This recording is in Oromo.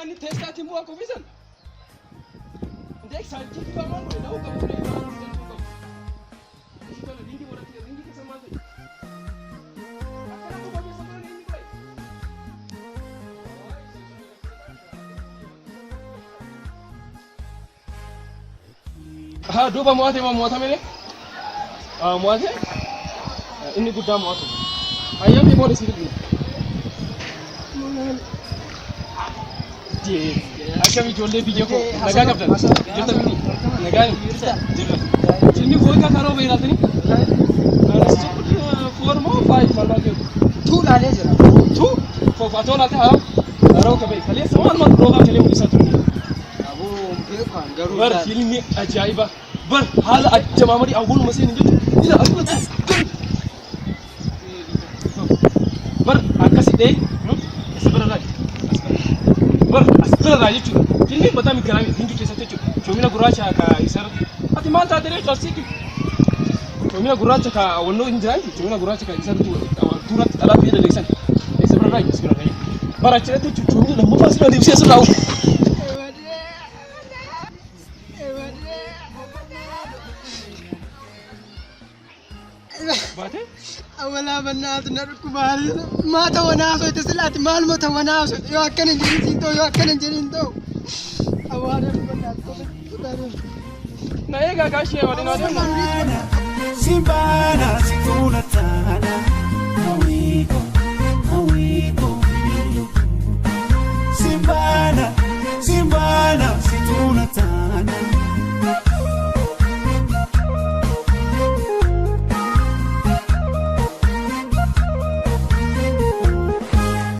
Inni teessaatiin bu'aa kufisan. Indee saanchii fi waan godhe dha'uu qabu ture waan jaltuu qabu. Ishii tola ringii godhatti ringii keessa maal ta'e? Akkana kufa keessa godhan inni godhe. Haa duuba mo'ate moo mo'atame ne? Mo'ate inni guddaa mo'atu. Hayyamni booda si bilbila. Akkam ijoollee biyya koo nagaa qabdan? Jirta miti? Nagaan jirra. Inni fooyyaa karoo beelatanii? Four moo five mallaa keeku? Tuu laalee jira. Two four atoo laate haroo haroo qabee kaleessa waan maal roobaa kalee mul'isaa turre. Aboo hin beeku an garuu. Bar fiilmii ajaa'iba. Bar haala ajjamaamarii awwaluma seenin jechuudha. Ila asirratti bar akkasi dhee as bira raaj. Bar as bira raaj jechuudha. Fiilmiin mataa migaraami hindi keessatti jechuudha. Coomina gurraacha ka isa irratti. Ati maal taate ree cabsiiki? Coomina gurraacha ka wannoo hin jiraan coomina gurraacha ka isa irratti duratti xalaa biyya daleessan. Isa bira raaj as bira raaj. Bar achirratti jechuudha coomina lammaffaa asirraa deebisee asirraa uumu. Baatee? Awalaa bannaatu na dhukkubaari. Maa ta'u naa soite silaati maal moo ta'u naa soite yoo akkana hin jedhin siin ta'u yoo akkana hin jedhin ta'u. Awwaala bannaatu qofa. Na eegaa gaashee waliin adeemu. Simbana, situna.